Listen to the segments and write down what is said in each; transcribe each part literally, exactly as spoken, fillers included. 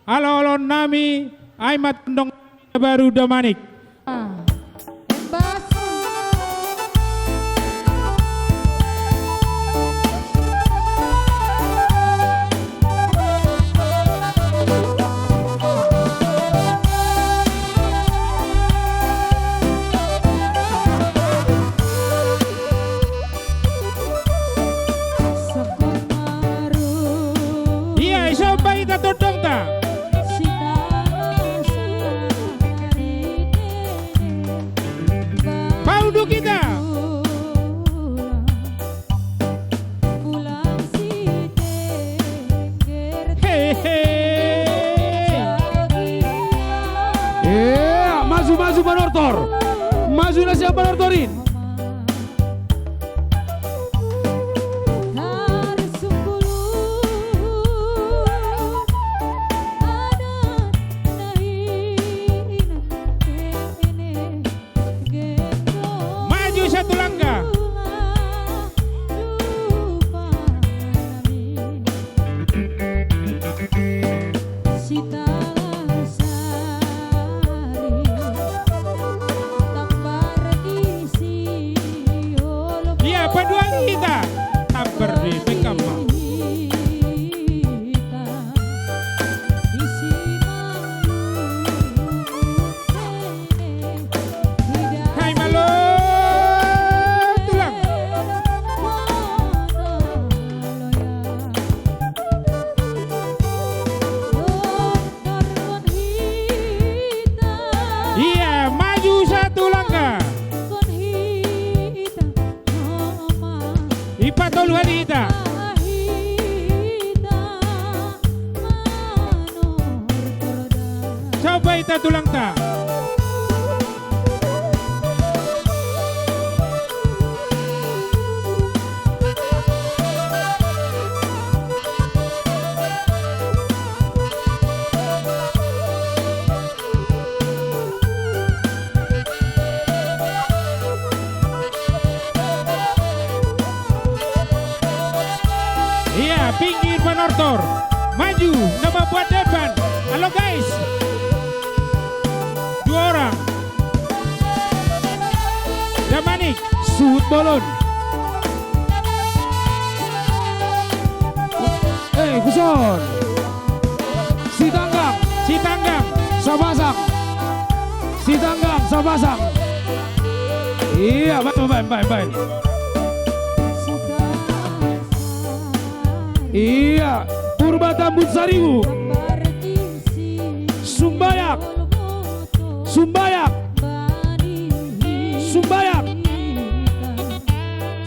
Alo-alo nami, ai ma tondong baru Damanik. Ah. Embas. Iya, iso baita tondong ta. Paudu kita. Hehe. Iya, maju, maju, Banortor. Maju na siap Banortorin. Maju satu langkah. Iya, paduan kita. Tambar di Pekama. Hai, malo, tulang. Iya, maju satu langkah. Ipatolu hita. Coba ita tulang ta. Iya, pinggir Banortor. Maju, nama buat depan. Halo, guys. Dua orang. Damanik. Suhut bolon. Eh, kuson. Sitanggang. Sitanggang. Sapasang. Sitanggang, Sapasang. Iya, baik, baik, baik, baik. Iya, Purba Tambun Sariwu. Sumbayak. Sumbayak. Sumbayak.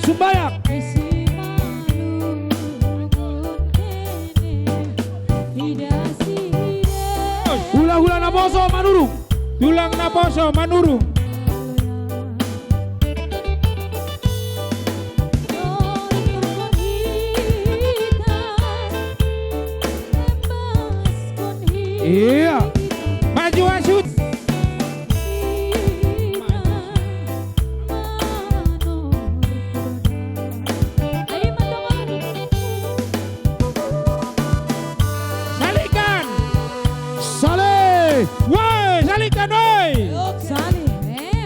Sumbayak. Hula-hula naposo manurung. Tulang naposo manurung. Iya. Maju asut. Salikan. Salih. Woi, salikan, woi. Salih, eh.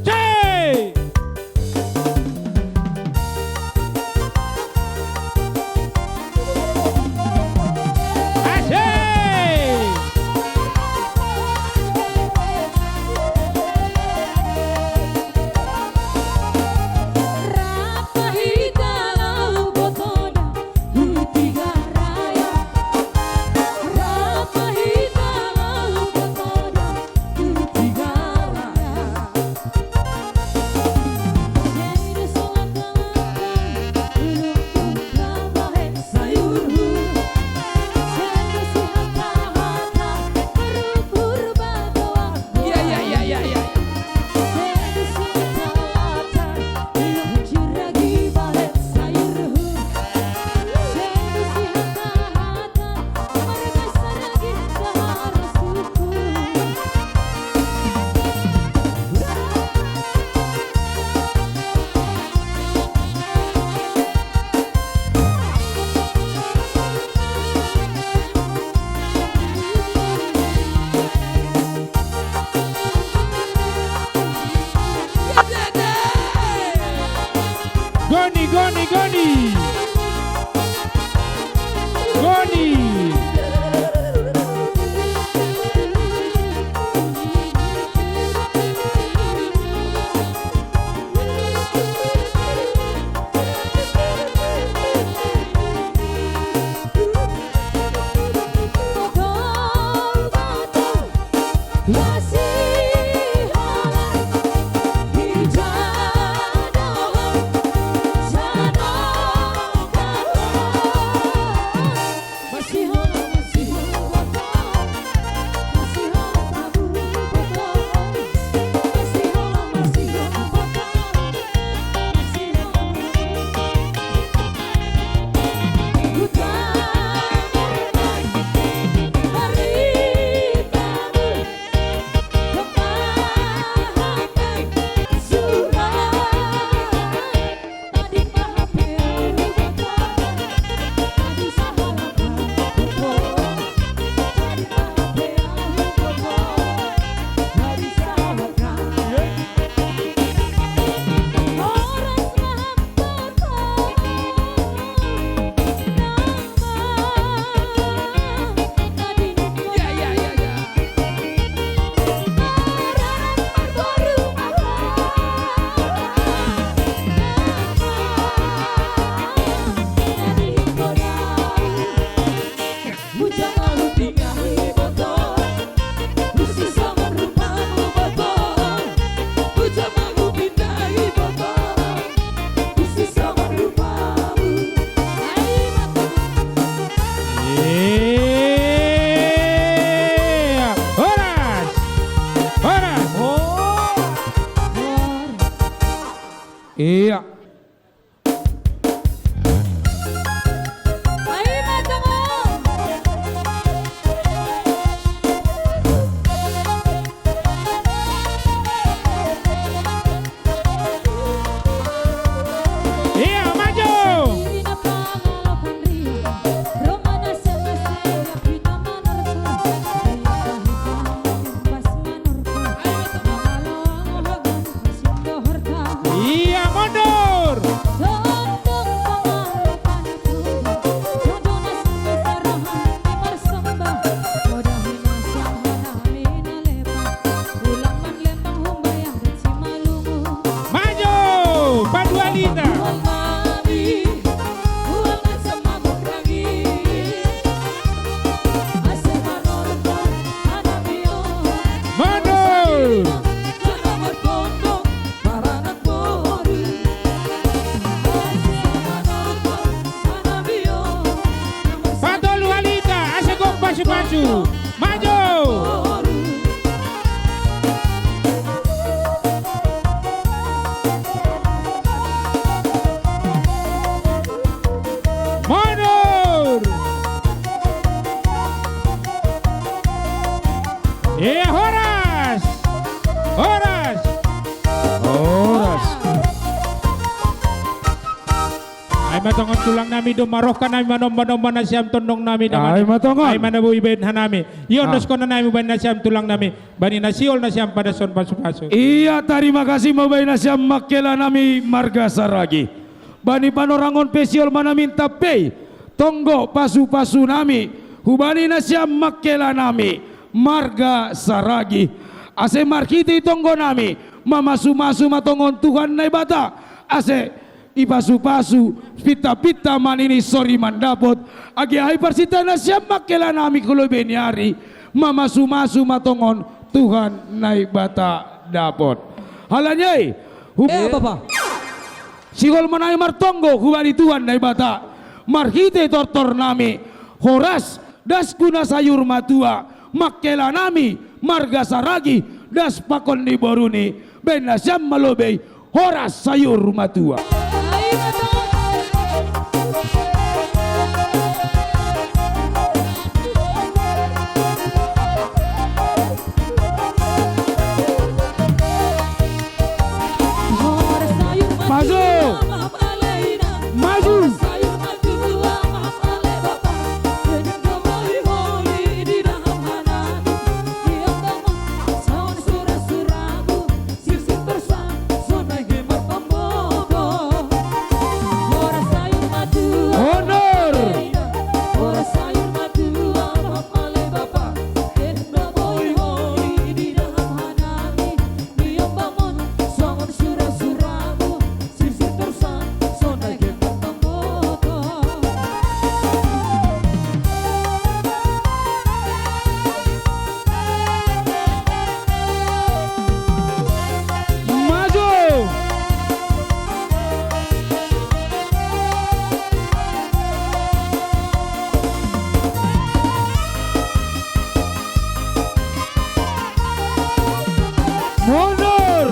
Cek. Asik. Iya. Horas. Horas. Iya. Iya, maju. Iya, mundur. Maju, Padualita. Mundur. Patolu Alita, ase gok pasu-pasu. Maju. Mundur. Iya, horas. Horas. Horas. Ai ma tongon tulang nami, do marohka nami manomba-nomba nasiam tondong nami, damang. Ai ma tongon. Ai ma na boi baen hanami. Iondoskon hanami baen nasiam tulang nami. Bani na sihol nasiam padason pasu-pasu. Iya, tarima kasih ma baen nasiam mangkela nami marga Saragi. Bani panorangon pe sihol ma namin tampei tonggo pasu-pasu nami hubani nasiam mangkela nami marga Saragi. Ase marhite i tonggo nami mamasu-masu ma tongon Tuhan Naibata ase ipasu-pasu, pinta-pinta ma nini sori mandapot, age ai parsita nasiam mangkela nami hu lobei ni ari, mamasu-masu ma tongon Tuhan Naibata dapot. Halani ai, hu- Eh, Bapa. Sihol ma nami martonggo hubani Tuhan Naibata marhite tortor nami, horas das hu na sayur matua, mangkela nami marga Saragi, das pakon ni boruni, baen nasiam ma lobei, horas sayur matua. Maju. Maju. Mundur. Maju. Mundur.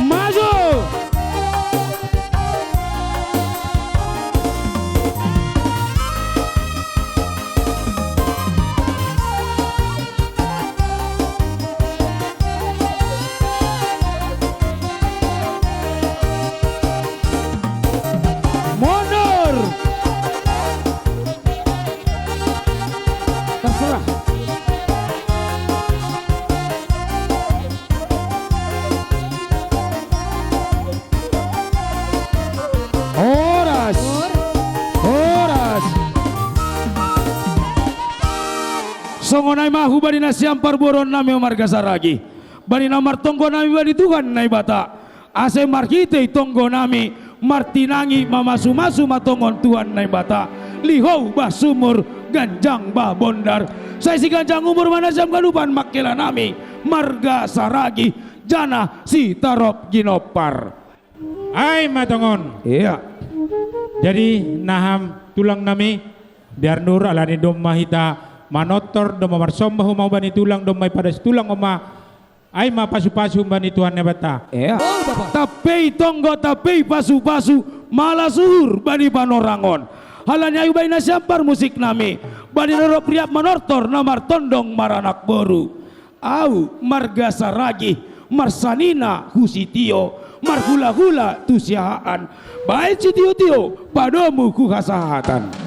Maju. Mundur. Terserah. Horas. Horas. Songon ai ma hubani nasiam parboruon nami marga Saragi, bani na martonggo nami bani Tuhan Naibata, ase marhitei tonggo nami martinangi mamasu-masu ma tongon Tuhan Naibata, lihou bah sumur, ganjang bah bondar, sai siganjang umur ma nasiam ganupan mangkela nami marga Saragi, janah sitarop ginompar. Ai ma tongon. Ia. Jadi naham tulang nami, biar nur alani domma hita manortor, domma marsombah homa bani tulang, domma ipadas tulang homa. Ai ma pasu-pasu bani Tuhan Naibata. Ia. Tappei tonggo, tappei pasu-pasu, malas uhur bani panorang on. Halani ai hubaen nasiam parmusik nami, bani na dob riap manortor na martondong maranak boru. Au marga Saragi, marsanina hu sitio, marhula-hula tu siahaan, baen sitio-tio padomu hu hasahatan.